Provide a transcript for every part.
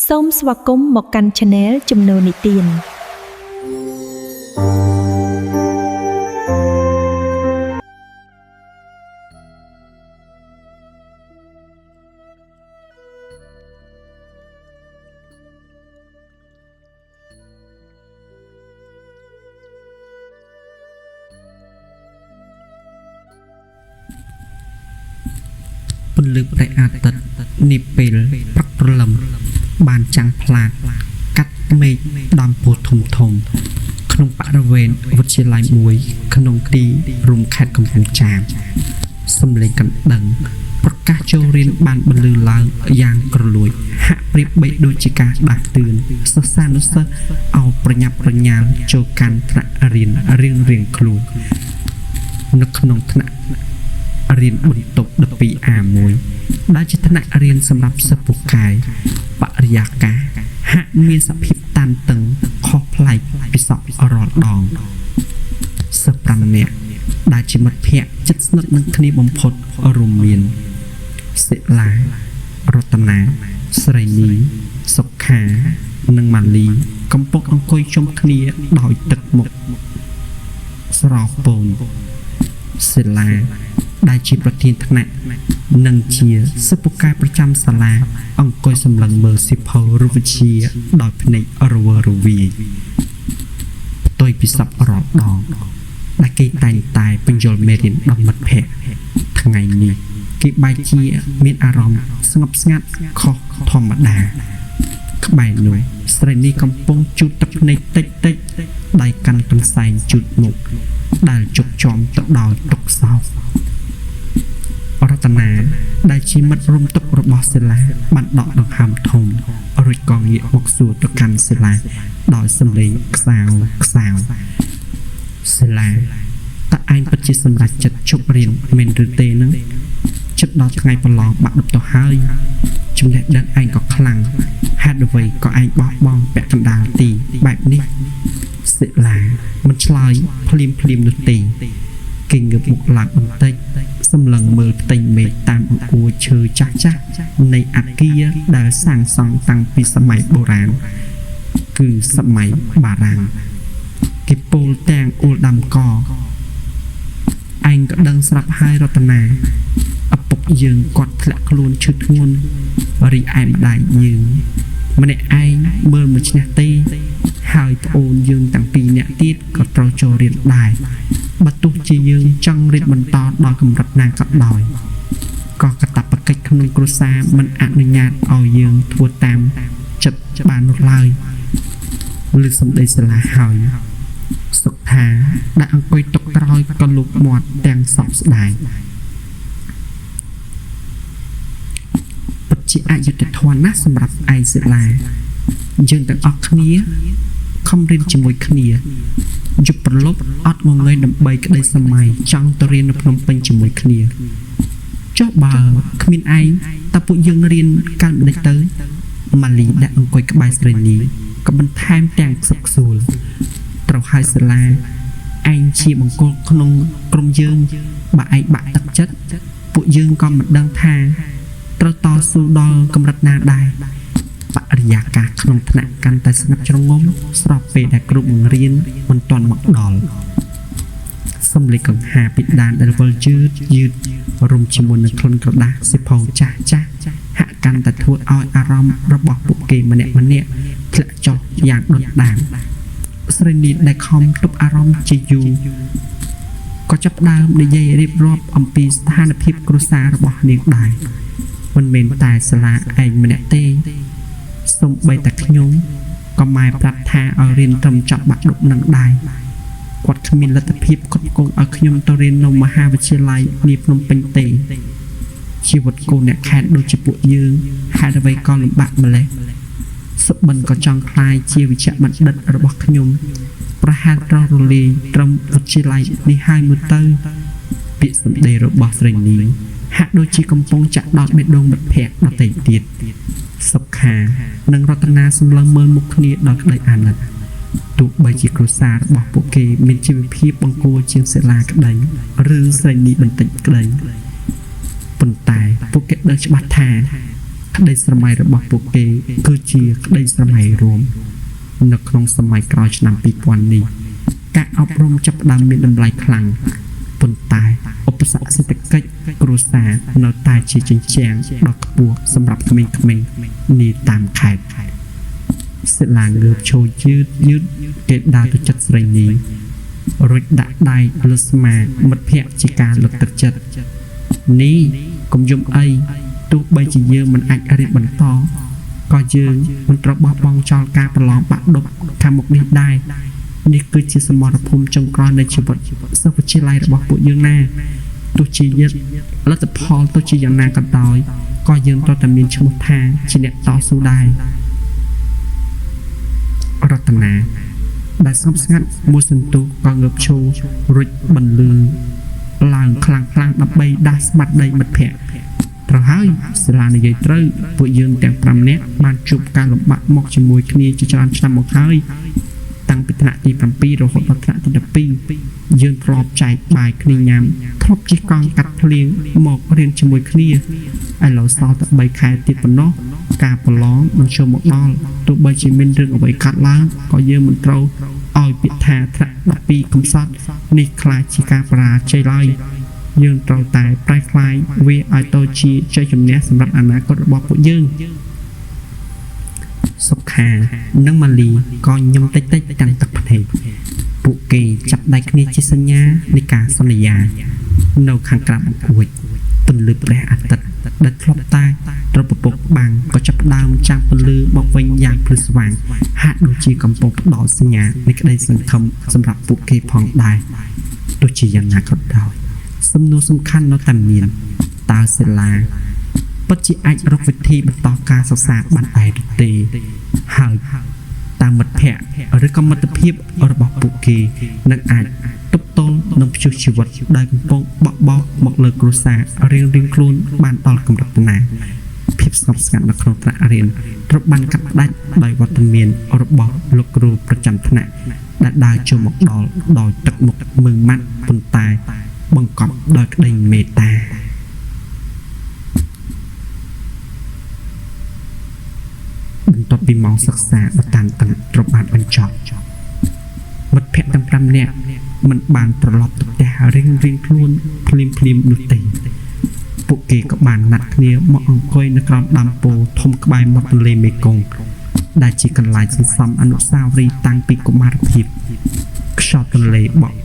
សូមស្វាគមន៍មកកាន់ Channel ជំនោនិទាន ពន្លឺព្រះអាទិត្យនាពេលព្រឹកព្រលឹមបានចាំងផ្លាតកាត់មេឃដើមពោធិ៍ធំៗក្នុងបរិវេណវិទ្យាល័យមួយក្នុងទីរួមខេត្តកំពង់ចាមសំឡេងកណ្ដឹងប្រកាសចូលរៀនបានបន្លឺឡើងយ៉ាងគ្រលួចហាក់ប្រៀបបីដូចជាការដាស់តឿនសិស្សានុសិស្សឲ្យប្រញាប់ប្រញាល់ចូលកាន់ថ្នាក់រៀនរៀងៗខ្លួននៅក្នុងថ្នាក់រៀនបន្ទប់ 12A1 ដែលជាថ្នាក់រៀនសម្រាប់សិស្សពូកែបរិយាកាសហាក់មានសភាពតានតឹងខុសប្លែកពីសព្វរាល់ដងសិស្ស5នាក់ដែលជាមិត្តភ័ក្តិជិតស្និទ្ធនឹងគ្នាបំផុតរួមមានសិលារតនាស្រីនីសុខានិងម៉ាលីកំពុងអង្គុយជុំគ្នាដោយទឹកមុខស្រពោនសិលាដែលជាប្រធានថ្នាក់និងជាសិស្សពូកែប្រចាំសាលាអង្គុយសម្លឹងមើលសៀវភៅរូបវិទ្យាដោយភ្នែករវើរវាយផ្ទុយពីសព្វរាល់ដងដែលគេតែងតែបញ្យល់មេរៀនដល់មិត្តភ័ក្តិថ្ងៃនេះគេបែរជាមានអារម្មណ៍ស្ងប់ស្ងាត់ខុសធម្មតាក្បែរនោះស្រីនេះកំពុងជូតទឹកភ្នែកតិចតិចដៃកាន់កន្សែងជូតមុខដែលជោគជាំទៅដោយទុក្ខសោករតនាដែលជាមិត្តរួមទុក្ខរបស់សិលាបានដកដង្ហើមធំរួចក៏ងាកមកសួរទៅកាន់សិលាដោយសំឡេងខ្សោខ្សោសិលាតើឯងពិតជាសម្រេចចិត្តជប់រៀនមែនឬទេនឹងចិត្តដល់ថ្ងៃប្រឡងបាក់ឌុបទៅហើយចំណេះដឹងឯងក៏ខ្លាំងហេតុអ្វីក៏ឯងបោះបង់ពាក់កណ្ដាលទីបែបនេះសិលាមិនឆ្លើយភ្លាមភ្លាមនោះទេគេងើបមុខឡើងបន្តិចសម្លឹងមើលផ្ទៃមេឃតាមអង្គួរឈើចាស់ចាស់នៃអគារដែលសាងសង់តាំងពីសម័យបុរាណគឺសម័យបារាំងគេពោលទាំងអ៊ូលដាំកឯងក៏ដឹងស្រាប់ហើយរតនាឪពុកយើងគាត់ធ្លាក់ខ្លួនឈឺធ្ងន់រីឯម្ដាយយើងម្នាក់ឯងមើលមិនឈ្នះទេហើយប្អូនយើងទាំងពីរនាក់ទៀតក៏ត្រូវចូលរៀនដែរបើទោះជាយើងចង់រៀនបន្តដល់កម្រិតណាក៏ដោយក៏កាតព្វកិច្ចក្នុងគ្រួសារមិនអនុញ្ញាតឲ្យយើងធ្វើតាមចិត្តបាននោះឡើយឬសម្ដីសាលាហើយសុខថាដែលអង្គុយតុក្រោយក៏លូកមាត់ទាំងសោកស្ដាយពិតជាអយុត្តិធម៌ណាស់សម្រាប់ឯងសិលាយើងទាំងអស់គ្នាខំរៀនជាមួយគ្នាយប់ប្រលប់អត់ងងឹយដើម្បីក្តីសម័យចង់ទៅរៀននៅភ្នំពេញជាមួយគ្នាចុះបើគ្មានឯងតើពួកយើងរៀនកាលម្ដេចទៅម៉ាលីដែលអង្គុយក្បែរស្រីនីក៏បន្ថែមទាំងខ្សឹកខ្សួលត្រូវហើយសាលាឯងជាបង្គោលក្នុងក្រុមយើងបើឯងបាក់ទឹកចិត្តពួកយើងក៏មិនដឹងថាត្រូវតស៊ូដល់កម្រិតណាដែរបរិយាកាសក្នុងថ្នាក់កាន់តែស្ងាត់ជ្រងំស្របពេលដែលគ្រូបង្រៀនមិនទាន់មកដល់សំឡេងកង្ហាពីដានដែលវិលយឺតយឺតរុំជាមួយនឹងក្លិនក្រដាសសៀវភៅចាស់ចាស់ហាក់កាន់តែធ្វើឲ្យអារម្មណ៍របស់ពួកគេម្នាក់ម្នាក់ធ្លាក់ចុះយ៉ាងដុនដាបស្រីនីដែលខំទប់អារម្មណ៍ជាយូរក៏ចាប់ផ្ដើមនិយាយរៀបរាប់អំពីស្ថានភាពគ្រួសាររបស់នាងដែរមិនមែនតែសាលាឯងម្នាក់ទេសូម្បីតែខ្ញុំក៏ម៉ែប្រាប់ថាឲ្យរៀនត្រឹមចប់បាក់ឌុបនឹងដែរគាត់គ្មានលទ្ធភាពផ្គត់ផ្គង់ឲ្យខ្ញុំទៅរៀននៅមហាវិទ្យាល័យនាភ្នំពេញទេជីវិតកូនអ្នកខេត្តដូចជាពួកយើងហេតុអ្វីក៏លំបាកម្ល៉េះសុបិនក៏ចង់ក្លាយជាវិជ្ជបណ្ឌិតរបស់ខ្ញុំប្រហែលត្រូវរលាយត្រឹមវិទ្យាល័យនេះហើយមើលទៅពាក្យសម្ដីរបស់ស្រីនីហាក់ដូចជាកំពុងចាក់ដោតបេះដូងមិត្តភ័ក្តិដទៃទៀតសុខានិងរតនាសម្លឹងមើលមុខគ្នាដោយក្តីអាណិតទោះបីជាគ្រួសាររបស់ពួកគេមានជីវភាពបង្គោលជាងសិលាក្តីឬស្រីនីបន្តិចក្តីប៉ុន្តែពួកគេដឹងច្បាស់ថា ក្ ក្តីស្រមៃរបស់ពួកគេគឺជាក្តីស្រមៃរួមនៅក្នុងសម័យក្រោយឆ្នាំ2000នេះការអប់រំចាប់ផ្ដើមមានតម្លៃខ្លាំងប៉ុន្តែឧបសគ្គសេដ្ឋកិច្ចគ្រួសារនៅតែជាជញ្ជាំងដ៏ខ្ពស់សម្រាប់ក្មេងៗនាតាមខេត្តសិលាងើបឈរយឺតយឺតគេដើរទៅចិត្តស្រីនីរួចដាក់ដៃលើស្មាមិត្តភក្តិជាការលើកទឹកចិត្តនេះកុំយំអីទោះបីជាយើងមិនអាចរៀនបន្តក៏យើងមិនត្រូវបោះបង់ចោលការប្រឡងបាក់ឌុបខាងមុខនេះដែរនេះគឺជាសមរភូមិចុងក្រោយនៃជីវិតសិស្សវិទ្យាល័យរបស់ពួកយើងណាទោះជាយឹតលទ្ធផលទោះជាយ៉ាងណាក៏ដោយក៏យើងត្រូវតែមានឈ្មោះថាជាអ្នកតស៊ូដែររតនាដែលស្ងប់ស្ងាត់មួយសន្ទុះក៏ងើបឈររួចបន្លឺឡើងខ្លាំងៗដើម្បីដាស់ស្មារតីមិត្តភក្តិត្រូវហើយសាលានិយាយត្រូវពួកយើងទាំង5នាក់បានជួបការលំបាកមកជាមួយគ្នាជាច្រើនឆ្នាំមកហើយតាំងពីថ្នាក់ទី7រហូតដល់ថ្នាក់ទី12យើងធ្លាប់ចែកបាយគ្នាញ៉ាំធ្លាប់ជិះកង់កាត់ភ្លៀងមករៀនជាមួយគ្នាឥឡូវសល់តែ3ខែទៀតប៉ុណ្ណោះការប្រឡងនឹងចូលមកដល់ទោះបីជាមានរឿងអ្វីកើតឡើងក៏យើងមិនត្រូវឲ្យពាក្យថាថ្នាក់12កំសត់នេះក្លាយជាការបរាជ័យឡើយយើងត្រូវតែប្រែក្លាយវាឲ្យទៅជាជ័យជំនះសម្រាប់អនាគតរបស់ពួកយើងសុខានិងម៉ាលីក៏ញឹមតិចៗទាំងទឹកភ្នែកពួកគេចាប់ដៃគ្នាជាសញ្ញានៃការសន្យានៅខាងក្រៅបង្អួចពន្លឺព្រះអាទិត្យដែលធ្លាប់តែត្រូវពពកបាំងក៏ចាប់ផ្ដើមចាំងពន្លឺមកវិញយ៉ាងភ្លឺស្វាងហាក់ដូចជាកំពុងផ្ដល់សញ្ញានៃក្តីសង្ឃឹមសម្រាប់ពួកគេផងដែរទោះជាយ៉ាងណាក៏ដោយសំណួរសំខាន់នៅតែមានតើសិលាពិតជាអាចរកវិធីបន្តការសិក្សាបានដែរឬទេហើយតាមមិត្តភក្តិឬក៏មិត្តភាពរបស់ពួកគេនឹងអាចទប់ទល់នឹងព្យុះជីវិតដែលកំពុងបក់បោកមកលើគ្រួសាររៀងៗខ្លួនបានដល់កម្រិតណាភាពស្ងប់ស្ងាត់នៅក្នុងថ្នាក់រៀនត្រូវបានកាត់ផ្តាច់ដោយវត្តមានរបស់លោកគ្រូប្រចាំថ្នាក់ដែលដើរចូលមកដល់ដោយទឹកមុខមឺងម៉ាត់ប៉ុន្តែបង្កប់ដោយក្តីមេត្តាបន្ទាប់ពីម៉ោងសិក្សាដ៏តានតឹងត្រូវបានបញ្ចប់មិត្តភក្តិទាំង5នាក់មិនបានត្រឡប់ទៅផ្ទះរៀងៗខ្លួនភ្លាមៗនោះទេពួកគេក៏បានណាត់គ្នាមកអង្គុយនៅក្រោមដើមពោធិ៍ធំក្បែរមាត់ទន្លេមេគង្គដែលជាកន្លែងសន្សំអនុស្សាវរីយ៍តាំងពីកុមារភាពខ្យល់ទន្លេបក់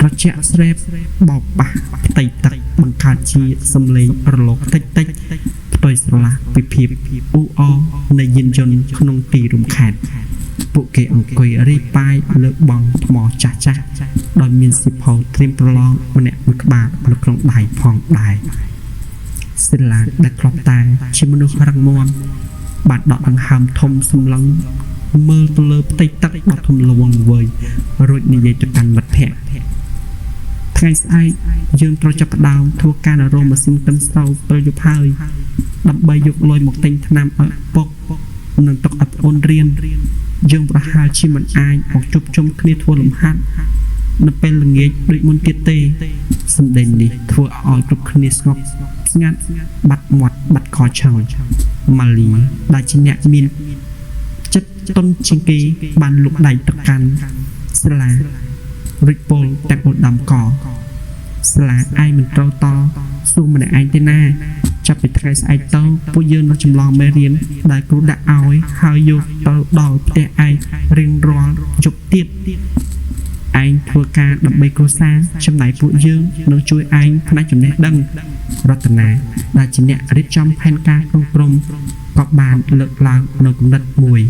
ត្រជាក់ស្រេបបោកប៉ះផ្ទៃទឹកបង្កើតជាសំឡេងរលកតិចៗផ្ទុយស្រឡះពីភាពអ៊ូអរនៃយានយន្តក្នុងទីរួមខេត្តពួកគេអង្គុយរីកប៉ាយលើបង់ថ្មចាស់ៗដោយមានសៀវភៅត្រៀមប្រឡងម្នាក់មួយក្បាលនៅក្នុងដៃផងដែរសិលាដែលធ្លាប់តែជាមនុស្សរឹងមាំបានដកដង្ហើមធំសម្លឹងមើលទៅលើផ្ទៃទឹកដ៏ធំល្វឹងល្វើយរួចនិយាយទៅកាន់មិត្តភក្តិថ្ងៃស្អែកយើងត្រូវចាប់ផ្ដើមធ្វើការនៅរោងម៉ាស៊ីនកិនស្រូវពេលយប់ហើយដើម្បីយកលុយមកទិញថ្នាំឲ្យពុកនិងទុកឲ្យប្អូនរៀនយើងប្រហែលជាមិនអាចមកជួបជុំគ្នាធ្វើលំហាត់នៅពេលល្ងាចដូចមុនទៀតទេសម្ដីនេះធ្វើឲ្យគ្រប់គ្នាស្ងប់ស្ងាត់បាត់មាត់បាត់ខឆឹងម៉ាលីដែលជាអ្នកមានចិត្តទន់ជាងគេបានលុកដៃទៅកាន់សាលារួចពោលទាំងឧត្តមកសាលាឯងមិនត្រូវតស៊ូម្នាក់ឯងទេណាចាប់ពីថ្ងៃស្អែកទៅពួកយើងនឹងចម្លងមេរៀនដែលគ្រូដាក់ឲ្យហើយយកទៅដល់ផ្ទះឯងរៀងរាល់យប់ទៀតឯងធ្វើការដើម្បីគ្រួសារចំណែកពួកយើងនឹងជួយឯងផ្នែកចំណេះដឹងរតនាដែលជាអ្នករៀបចំផែនការក្នុងក្រុមក៏បានលើកឡើងនៅគំនិតមួយ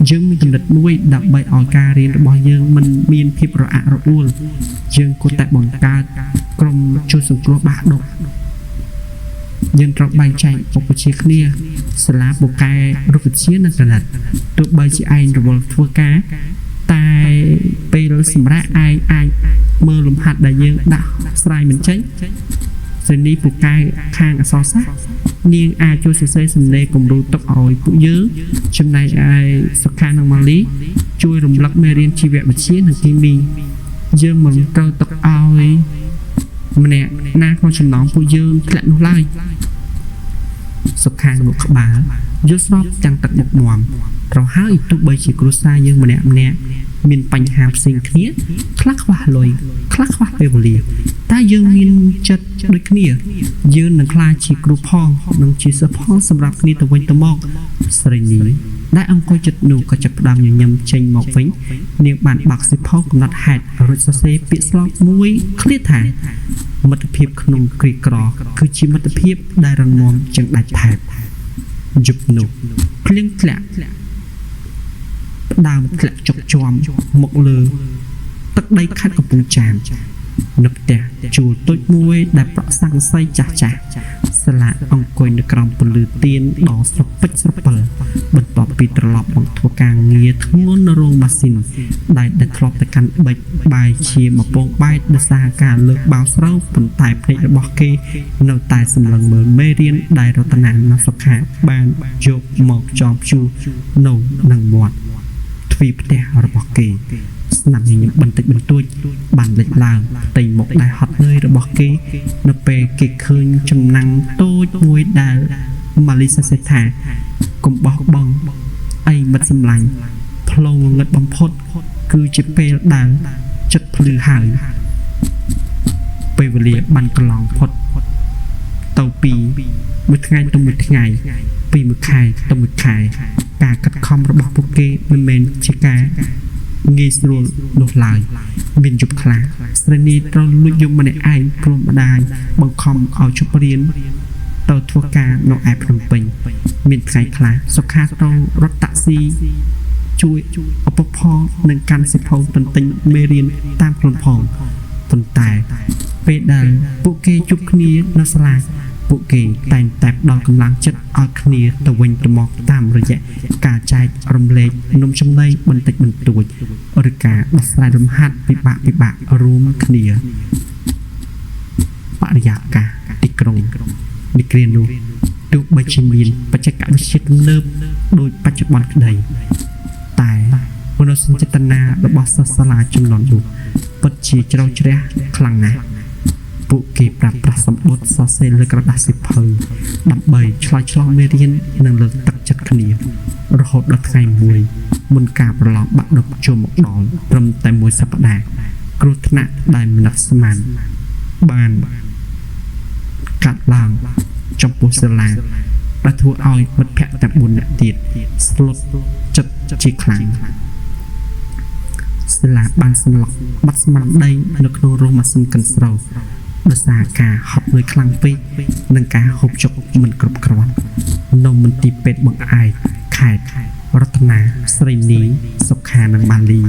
យើងមានគំនិតមួយដើម្បីឲ្យការរៀនរបស់យើងមិនមានភាពរអាក់រអួលយើងគួរតែបង្កើតក្រុមជួយសង្គ្រោះបាក់ឌុបយើងត្រូវបែងចែកមុខវិជ្ជាគ្នាសាលាពូកែរុក្ខវិទ្យានិងគណិតទោះបីជាឯងរវល់ធ្វើការតែពេលសម្រាប់ឯងអាចមើលលំហាត់ដែលយើងដាក់ស្រាយមិនចេញស្រីនេះពូកែខាងអក្សរសាស្ត្រនាងអាចជួយសរសេរសំណេរគំរូទុកឲ្យពួកយើងចំណែកឯសុខានិងម៉ាលីជួយរំលឹកមេរៀនជីវវិទ្យានិងគីមីយើងមិនត្រូវទុកឲ្យម្នាក់ណាក្នុងចំណោមពួកយើងធ្លាក់នោះឡើយ សុខាងក់ក្បាលយល់ស្របទាំងទឹកមុខមាំត្រូវហើយទោះបីជាគ្រួសារយើងម្នាក់ៗមានបញ្ហាផ្សេងគ្នាខ្លះខ្វះលុយខ្លះខ្វះពេលវេលាតែយើងមានចិត្តដូចគ្នាយើងនឹងក្លាយជាគ្រូផងនិងជាសិស្សផងសម្រាប់គ្នាទៅវិញទៅមកស្រីនីដែលអង្គុយចិត្តនោះក៏ចាប់ផ្ដើមញញឹមចេញមកវិញនាងបានបាក់សិភៅកំណត់ហេតុរួចសរសេរពាក្យស្លោកមួយឃ្លាថាមិត្តភាពក្នុងគ្រាក្រគឺជាមិត្តភាពដែលរឹងមាំជាងដាច់ថែបយប់នោះភ្លៀងធ្លាក់ដើមធ្លាក់ចុកជាំមកលើទឹកដីខេត្តកំពង់ចាមនៅផ្ទះជួលតូចមួយដែលប្រក់ស័ង្កសីចាស់ចាស់សាលាអង្គុយនៅក្រោមពន្លឺទៀនដ៏ស្រពេចស្រពិលបន្ទាប់ពីត្រឡប់មកធ្វើការងារធ្ងន់នៅរោងម៉ាស៊ីនដែលធ្លាប់តែកាន់បិចបាយជាមួយពងបែកដោយសារការលើកបាវស្រូវប៉ុន្តែភ្នែករបស់គេនៅតែសម្លឹងមើលមេរៀនដែលរតនានិងសុខាបានយកមកចងព្យួរនៅនឹងមាត់ទ្វារផ្ទះរបស់គេស្នាមញញឹមបន្តិចបន្តួចបានលេចឡើងផ្ទៃមុខដែលហត់នឿយរបស់គេនៅពេលគេឃើញចំណាំងតូចមួយដែលម៉ាលីសាសេថាកុំបោះបង់អីមិត្តសម្លាញ់ផ្លូវងងឹតបំផុតគឺជាពេលដែលចិត្តភ្លឺហើយពេលវេលាបានកន្លងផុតទៅពីមួយថ្ងៃទៅមួយថ្ងៃពីមួយខែទៅមួយខែការកាត់ខំរបស់ពួកគេមិនមែនជាការងាយស្រួលនោះឡើយមានយប់ខ្លះស្រីនីត្រូវលួចយំម្នាក់ឯងព្រោះម្ដាយបង្ខំឲ្យជប់រៀនទៅធ្វើការនៅឯភ្នំពេញមានថ្ងៃខ្លះសុខាត្រូវរត់តាក់ស៊ីជួយឪពុកផងនិងកាន់សិភៅទន្ទិញមេរៀនតាមខ្លួនផងប៉ុន្តែពេលដែលពួកគេជួបគ្នានៅសាលាពួកគេតែងតែផ្ដល់កម្លាំងចិត្តឲ្យគ្នាទៅវិញទៅមកតាមរយៈការចែករំលែកនំចំណីបន្តិចបន្តួចឬការដោះស្រាយលំហាត់ពិបាកៗរួមគ្នាបរិយាកាសទីក្រុងនេះគ្រានោះទោះបីជាមានបច្ចេកវិទ្យាទំនើបដូចបច្ចុប្បន្នក្តីតែមនោសញ្ចេតនារបស់សិស្សសាលាជំនាន់នោះពិតជាជ្រៅជ្រះខ្លាំងណាស់ពួកគេប្រើប្រាស់សម្បត្តិសរសេរលើក្រដាសសៀវភៅដើម្បីឆ្លើយឆ្លងមេរៀននិងលើកទឹកចិត្តគ្នារហូតដល់ថ្ងៃមួយមុនការប្រឡងបាក់ឌុបចូលមកដល់ត្រឹមតែមួយសប្តាហ៍គ្រោះថ្នាក់ដែលមិននឹកស្មានបានកាត់ឡើងចំពោះសាលាដែលធ្វើឲ្យមិត្តភក្តិទាំង4នាក់ទៀតស្លុតចិត្តជាខ្លាំងសាលាបានសន្លប់បាត់ស្មារតីនៅក្នុងរោងម៉ាស៊ីនកិនស្រូវដោយសារការហត់នឿយខ្លាំងពេកនិងការហូបចុកមិនគ្រប់គ្រាន់នៅមន្ទីរពេទ្យបង្អែកខេត្តរតនាស្រីនីសុខានិងបាលី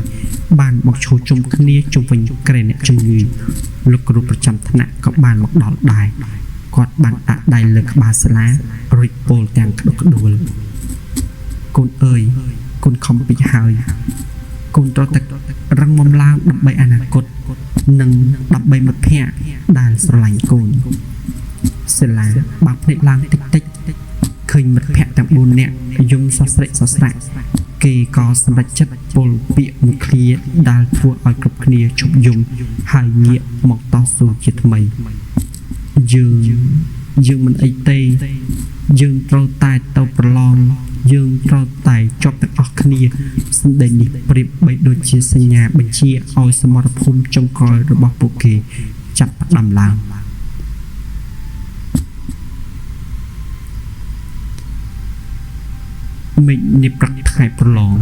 បានមកឈរជុំគ្នាជុំវិញគ្រែអ្នកជំងឺលោកគ្រូប្រចាំថ្នាក់ក៏បានមកដល់ដែរគាត់បានដាក់ដៃលើក្បាលសាលារួចពោលទាំងក្តុកក្តួលកូនអើយកូនខំពេកហើយកូនត្រូវតែរឹងមាំឡើងដើម្បីអនាគតនិងដើម្បីមិត្តភក្តិដែលស្រឡាញ់កូនសាលាបើកភ្នែកឡើងតិចតិចឃើញមិត្តភក្តិទាំង4នាក់យំសស្រេកសស្រាក់គេក៏សម្រេចចិត្តពោលពាក្យមួយឃ្លាដែលធ្វើឲ្យគ្រប់គ្នាឈប់យំហើយងាកមកតស៊ូជាថ្មីយើងមិនអីទេយើងត្រូវតែទៅប្រឡងយើងត្រូវតែជាប់ទាំងអស់គ្នាសម្ដីនេះប្រៀបបីដូចជាសញ្ញាបញ្ជាឲ្យសមរភូមិចុងក្រោយរបស់ពួកគេចាប់ផ្ដើមឡើងមេឃនៃព្រឹកថ្ងៃប្រឡង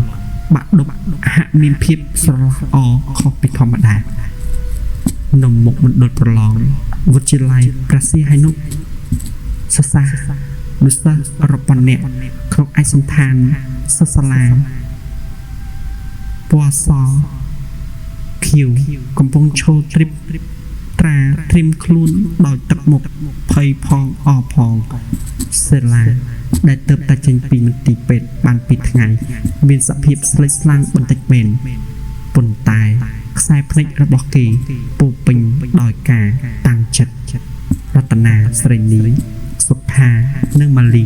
បាក់ឌុបហាក់មានភាពស្រឡះអខុសពីធម្មតានៅមុខមណ្ឌលប្រឡងវិទ្យាល័យព្រះសីហនុសិស្សានុសិស្សរាប់ពាន់នាក់ក្នុងឯកសណ្ឋានសិស្សសាលាពណ៌សខៀវកំពុងឈរត្រៀបត្រាត្រៀមខ្លួនដោយទឹកមុខភ័យផងអផងសាលាដែលទើបតែចេញពីមន្ទីរពេទ្យបានពីថ្ងៃមានសភាពស្លេកស្លាំងបន្តិចមែនប៉ុន្តែខ្សែភ្នែករបស់គេពោពេញដោយការតាំងចិត្តរតនាស្រីនីសុខានិងម៉ាលី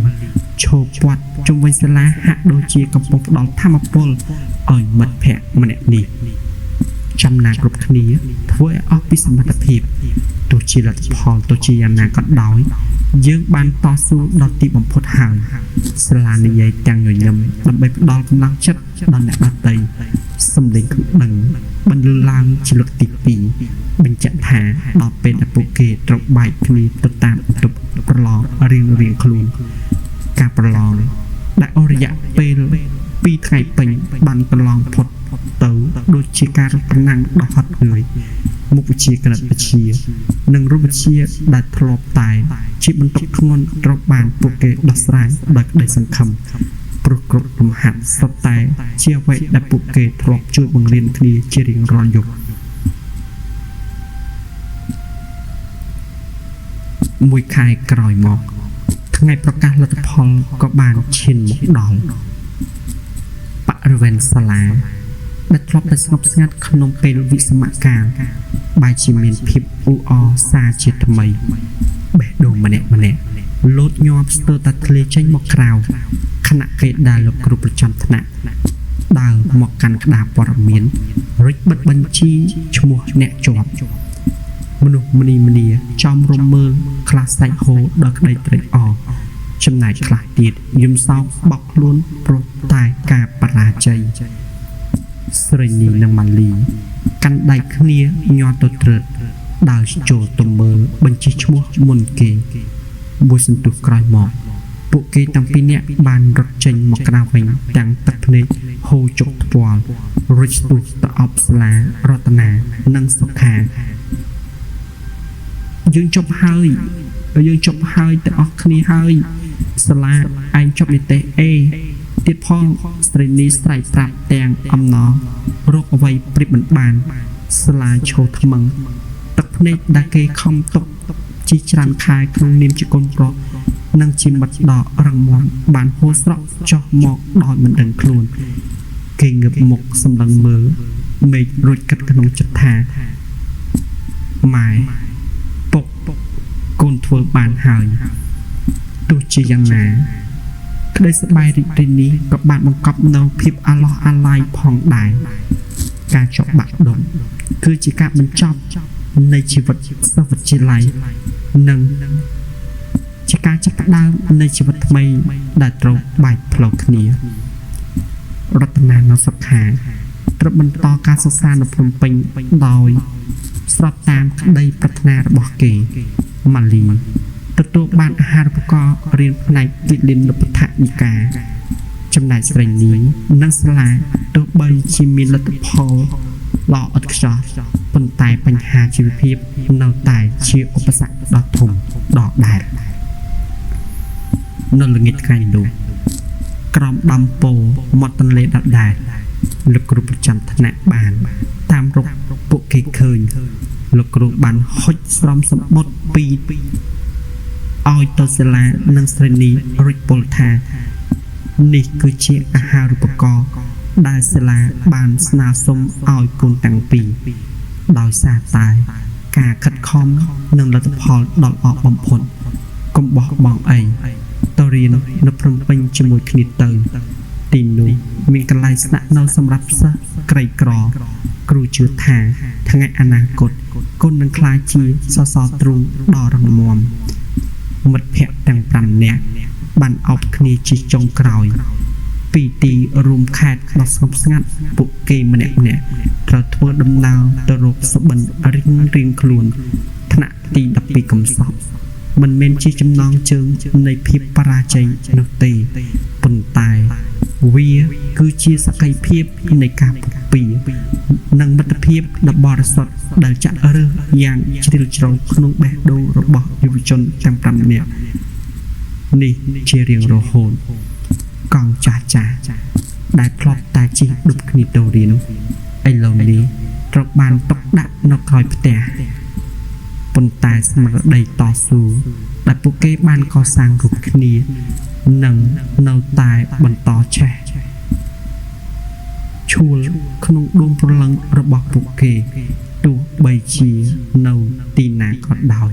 ឈរពាត់ជុំវិញសាលាហាក់ដូចជាកំពុងផ្ដល់ធម៌ពលឲ្យមិត្តភក្តិម្នាក់នេះចំណាគ្រប់គ្នាធ្វើឲ្យអស់ពីសមត្ថភាពទោះជាលទ្ធផលទោះជាយ៉ាងណាក៏ដោយ យើងបានតស៊ូដល់ទីបំផុតហើយសាលានិយាយទាំងញញឹមដើម្បីផ្ដល់កម្លាំងចិត្តដល់អ្នកដទៃសំឡេងក្តឹងបន្លឺឡើងជាលើកទី2បញ្ជាក់ថាដល់ពេលដែលពួកគេត្រូវបែកគ្នាទៅតាមបន្ទប់ប្រឡងរៀងៗខ្លួនការប្រឡងដែលអស់រយៈពេល2ថ្ងៃពេញបានកន្លងផុតទៅដូចជាការរត់ប្រណាំងដ៏ហត់នឿយមុខវិជ្ជាគណិតវិទ្យានិងរូបវិទ្យាដែលធ្លាប់តែជាបន្ទុកធ្ងន់ត្រូវបានពួកគេដោះស្រាយដោយក្តីសង្ឃឹមព្រោះគ្រប់លំហាត់សុទ្ធតែជាអ្វីដែលពួកគេធ្លាប់ជួយបង្រៀនគ្នាជារៀងរាល់យប់មួយខែក្រោយមកថ្ងៃប្រកាសលទ្ធផលក៏បានឈានមកដល់បរិវេណសាលាដែលធ្លាប់តែស្ងប់ស្ងាត់ក្នុងពេលវិស្សមកាលបែរជាមានភាពអ៊ូអរសាជាថ្មីបេះដូងម្នាក់ម្នាក់លោតញាប់ស្ទើរតែធ្លាយចេញមកក្រៅខណៈពេលដែលលោកគ្រូប្រចាំថ្នាក់ដើរមកកាន់ក្តារព័ត៌មានរិចបិទបញ្ជីឈ្មោះអ្នកជាប់មនុស្សម្នីមនាចំរមើលខ្លះសាច់ហូរដោយក្តីត្រេកអរចំណែកខ្លះទៀតយំសោកបោកខ្លួនព្រោះតែការបរាជ័យស្រីនីនិងម៉ាលីកាន់ដៃគ្នាញ័រទៅត្រើតដើរចូលទៅមើលបញ្ជីឈ្មោះមុនគេមួយសន្ទុះក្រោយមកពួកគេទាំងពីរនាក់បានរត់ចេញមកក្រៅវិញទាំងទឹកភ្នែកហូរជោកថ្ពាល់រួចស្ទុះទៅអបសាលារតនានិងសុខាយើងចប់ហើយយើងចប់ហើយទាំងអស់គ្នាហើយសាលាឯងចប់និទេស A ទៀតផងស្រីនីស្រែកប្រាប់ទាំងអំណររកអ្វីប្រៀបមិនបានសាលាឈោថ្មឹងទឹកភ្នែកដែលគេខំទុកជាច្រើនខែក្នុងនាមជាកូនប្រុសនិងជាមិត្តដ៏រឹងមាំបានហូរស្រក់ចុះមកដោយមិនដឹងខ្លួនគេងើបមុខសម្លឹងមើលមេឃរួចគិតក្នុងចិត្តថាម៉ែពុកកូនធ្វើបានហើយទោះជាយ៉ាងណាក្តីសប្បាយរីករាយនេះក៏បានបង្កប់នូវភាពអាឡោះអាល័យផងដែរការចុកបាក់ដុំគឺជាការបញ្ចប់នៃជីវិតសិស្សវិទ្យាល័យនិងជាការចាប់ផ្ដើមនៃជីវិតថ្មីដែលត្រូវបែកផ្លូវគ្នារតនានិងសុខាត្រូវបន្តការសិក្សានៅភ្នំពេញដោយស្របតាមក្តីប្រាថ្នារបស់គេម៉ាលីទទួលបានអាហារូបករណ៍រៀនផ្នែកវិលានុបដ្ឋនិកាចំណែកស្រីនីនិងសាលាទោះបីជាមានលទ្ធផលល្អឥតខ្ចោះប៉ុន្តែបញ្ហាជីវភាពនៅតែជាឧបសគ្គដ៏ធំដដែលនៅល្ងាចថ្ងៃនោះក្រោមដំពោមាត់ទន្លេដដែលលោកគ្រូប្រចាំថ្នាក់បានតាមរកពួកគេឃើញលោកគ្រូបានហុចស្រោមសម្បត្តិពីឲ្យទៅសាលានិងស្រីនីរួចពលថានេះគឺជាអាហារូបករណ៍ដែលសាលាបានស្នើសុំឲ្យកូនទាំងពីរដោយសារតែការខិតខំនិងលទ្ធផលដ៏ល្អបំផុតកុំបោះបង់អីទៅរៀននៅភ្នំពេញជាមួយគ្នាទៅទីនោះមានកន្លែងស្នាក់នៅសម្រាប់សិស្សក្រីក្រគ្រូជឿថាថ្ងៃអនាគតកូននឹងក្លាយជាសសរទ្រូងដ៏រឹងមាំមិត្តភក្តិទាំង5នាក់បានអោបគ្នាជាចុងក្រោយពីទីរួមខេត្តដ៏ស្ងប់ស្ងាត់ពួកគេម្នាក់ៗត្រូវធ្វើដំណើរទៅរកសុបិនរៀងៗខ្លួនថ្នាក់ទី12កំសត់មិនមែនជាចំណងជើងនៃភាពបរាជ័យនោះទេប៉ុន្តែវាគឺជាសក្ខីភាពនៃការពុះពារនិងមិត្តភាពដ៏បរិសុទ្ធដែលចាក់ឫសយ៉ាងជ្រាលជ្រៅក្នុងបេះដូងរបស់យុវជនទាំង5នាក់នេះជារៀងរហូតកង់ចាស់ចាស់ដែលធ្លាប់តែជិះឌុបគ្នាទៅរៀនឥឡូវនេះត្រូវបានទុកដាក់នៅក្រោយផ្ទះប៉ុន្តែស្មារតីតស៊ូដែលពួកគេបានកសាងរូបគ្នានឹងនៅតែបន្តឆេះឈួលក្នុងដួងព្រលឹងរបស់ពួកគេទោះបីជានៅទីណាក៏ដោយ